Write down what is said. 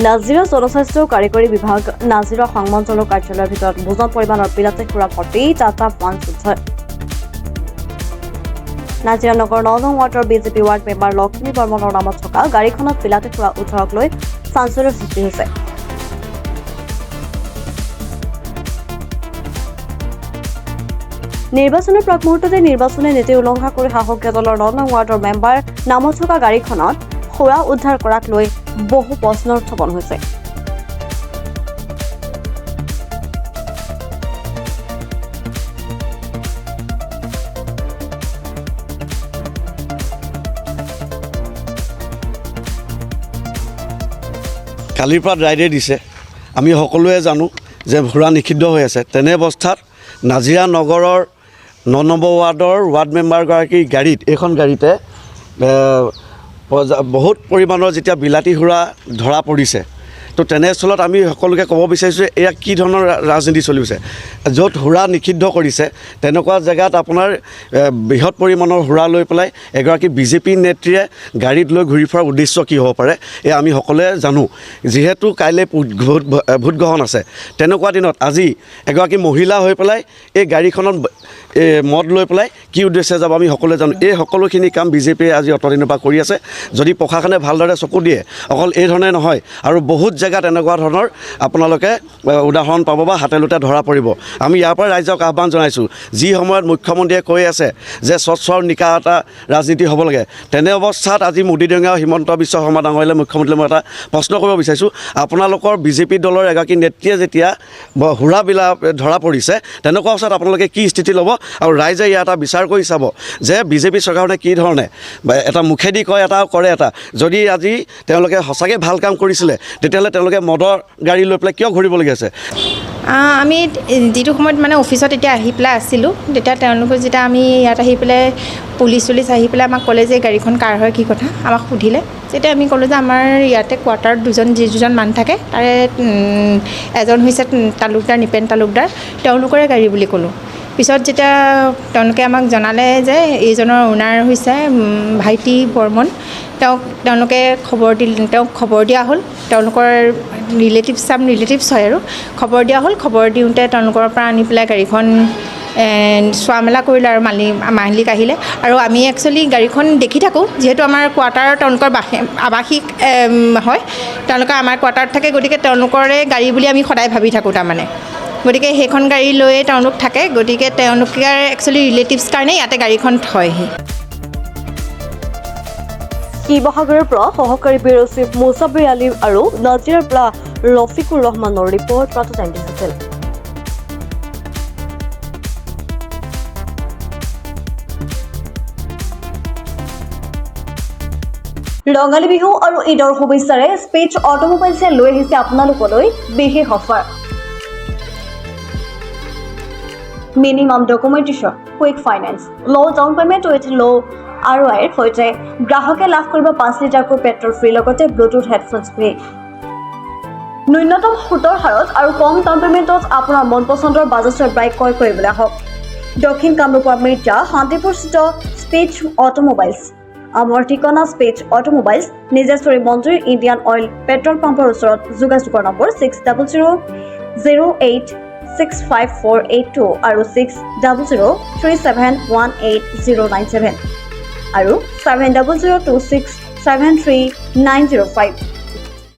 নাজিৰা জনস্বাস্থ্য কাৰিকৰী বিভাগ, নাজিৰা সংমণ্ডলৰ কাৰ্যালয়ৰ ভিতৰত বুজন পৰিমাণৰ বিলাতী সুৰা ভৰ্তি টাটা পাঞ্চ উদ্ধাৰ। নাজিৰা নগৰ 9 নং ৱাৰ্ডৰ বিজেপি ৱাৰ্ড মেম্বাৰ লক্ষ্মী বৰ্মনৰ নামত থকা গাড়ীখনত বিলাতী সুৰা উদ্ধাৰক লৈ চাঞ্চল্যৰ সৃষ্টি হৈছে। নিৰ্বাচনৰ প্ৰাকমুহূৰ্ততে নিৰ্বাচনী নীতি উলংঘা কৰি শাসকীয় দলৰ 9 নং ৱাৰ্ডৰ মেম্বাৰ নামত থকা গাড়ীখনত সুৰা উদ্ধাৰ কৰাক লৈ বহু প্ৰশ্ন উত্থাপন হৈছে। কালিৰ পৰা ড্ৰাই ডে দিছে। আমি সকলোৱে জানো যে সুৰা নিষিদ্ধ হৈ আছে। তেনে অৱস্থাত নাজিৰা নগৰৰ 9 নম্বৰ ৱাৰ্ডৰ ৱাৰ্ড মেম্বাৰগৰাকীৰ গাড়ীত, এইখন গাড়ীতে বহুত পৰিমাণৰ যেতিয়া বিলাতী সুৰা ধৰা পৰিছে, তো তেনেস্থলত আমি সকলোকে ক'ব বিচাৰিছোঁ, এয়া কি ধৰণৰ ৰাজনীতি চলিছে? য'ত সুৰা নিষিদ্ধ কৰিছে, তেনেকুৱা জেগাত আপোনাৰ বৃহৎ পৰিমাণৰ সুৰা লৈ পেলাই এগৰাকী বিজেপি নেত্ৰীয়ে গাড়ীত লৈ ঘূৰি ফুৰাৰ উদ্দেশ্য কি হ'ব পাৰে, এয়া আমি সকলোৱে জানো। যিহেতু কাইলৈ ভোট ভোটগ্ৰহণ আছে, তেনেকুৱা দিনত আজি এগৰাকী মহিলা হৈ পেলাই এই গাড়ীখনত এই মদ লৈ পেলাই কি উদ্দেশ্যে যাব, আমি সকলোৱে জানো। এই সকলোখিনি কাম বিজেপিয়ে আজি অতদিনৰ পৰা কৰি আছে। যদি প্ৰশাসনে ভালদৰে চকু দিয়ে, অকল এই ধৰণে নহয়, আৰু বহুত জেগাত এনেকুৱা ধৰণৰ আপোনালোকে উদাহৰণ পাব বা হাতে লোতে ধৰা পৰিব। আমি ইয়াৰ পৰা ৰাইজক আহ্বান জনাইছোঁ, যি সময়ত মুখ্যমন্ত্ৰীয়ে কৈ আছে যে স্বচ্ছ আৰু নিকা এটা ৰাজনীতি হ'ব লাগে, তেনে অৱস্থাত আজি মোদী ডাঙৰীয়া, হিমন্ত বিশ্ব শৰ্মা ডাঙৰীয়ালৈ, মুখ্যমন্ত্ৰীলৈ মই এটা প্ৰশ্ন কৰিব বিচাৰিছোঁ। আপোনালোকৰ বিজেপি দলৰ এগৰাকী নেত্ৰীয়ে যেতিয়া সুৰাবিলাক ধৰা পৰিছে, তেনেকুৱা অৱস্থাত আপোনালোকে কি স্থিতি ল'ব? আৰু ৰাইজে ইয়াৰ এটা বিচাৰ কৰি চাব যে বিজেপি চৰকাৰখনে কি ধৰণে বা এটা মুখেদি কয় এটা, কৰে এটা। যদি আজি তেওঁলোকে সঁচাকৈ ভাল কাম কৰিছিলে, তেতিয়াহ'লে তেওঁলোকে মদৰ গাড়ী লৈ পেলাই কিয় ঘূৰিবলগীয়া আছে? আমি যিটো সময়ত মানে অফিচত এতিয়া আহি পেলাই আছিলোঁ, তেতিয়া তেওঁলোকে যেতিয়া আমি ইয়াত আহি পেলাই, পুলিচ চুলিচ আহি পেলাই আমাক ক'লে যে গাড়ীখন কাৰ হয়, কি কথা আমাক সুধিলে। তেতিয়া আমি ক'লোঁ যে আমাৰ ইয়াতে কোৱাৰ্টাৰত দুজন, যি দুজন মানুহ থাকে, তাৰে এজন হৈছে তালুকদাৰ, নিপেন তালুকদাৰ, তেওঁলোকৰে গাড়ী বুলি ক'লোঁ। পিছত যেতিয়া তেওঁলোকে আমাক জনালে যে এইজনৰ অ'নাৰ হৈছে ভাইটি বৰ্মন, তেওঁক তেওঁলোকে খবৰ দিল, তেওঁক খবৰ দিয়া হ'ল। তেওঁলোকৰ ৰিলেটিভছ, চাম ৰিলেটিভছ হয় আৰু খবৰ দিয়া হ'ল। খবৰ দিওঁতে তেওঁলোকৰ পৰা আনি পেলাই গাড়ীখন চোৱা মেলা কৰিলে আৰু মালিক মালিক আহিলে। আৰু আমি একচুৱেলি গাড়ীখন দেখি থাকোঁ, যিহেতু আমাৰ কোৱাৰ্টাৰৰ তেওঁলোকৰ বাসে আৱাসিক হয়, তেওঁলোকে আমাৰ কোৱাৰ্টাৰত থাকে, গতিকে তেওঁলোকৰে গাড়ী বুলি আমি সদায় ভাবি থাকোঁ তাৰমানে। গতিকে সেইখন গাড়ী লৈয়ে তেওঁলোক থাকে, গতিকে তেওঁলোকে একচুৱেলি ৰিলেটিভছ কাৰণে ইয়াতে গাড়ীখন থয়হি। শিৱসাগৰৰ পৰা সহকাৰী ব্যুৰ' চিফ মুছাবিৰ আলী আৰু নাজিৰাৰ পৰা ৰফিকুৰ ৰহমানৰ ৰিপৰ্ট, প্ৰাতঃ ডিজিটেল। ৰঙালী বিহু আৰু ঈদৰ শুভেচ্ছাৰে স্পীচ অট'মোবাইলছে লৈ আহিছে আপোনালোকলৈ বিশেষ offer. Minimum documentation, quick finance, low down payment with low ROIৰ সৈতে গ্ৰাহকে লাভ কৰিব 5 লিটাৰকৈ পেট্ৰল ফ্ৰী, লগতে ব্লুটুথ হেডফোনছ ফ্ৰী। ন্যূনতম সুতৰ হাৰত আৰু কম ডাউন পে'মেণ্টত আপোনাৰ মন পচন্দৰ বাজাজৰ বাইক ক্ৰয় কৰিবলৈ আহক দক্ষিণ কামৰূপৰ মিৰ্জা শান্তিপুৰস্থিত স্পীচ অট'মোবাইলছ। আমাৰ ঠিকনা স্পীচ অট'মোবাইলছ, নিজেশ্বৰী মন্দিৰ, ইণ্ডিয়ান অইল পেট্ৰল পাম্পৰ ওচৰত। যোগাযোগৰ নম্বৰ 6000865482 আৰু 6003718097 আৰু 7002673905।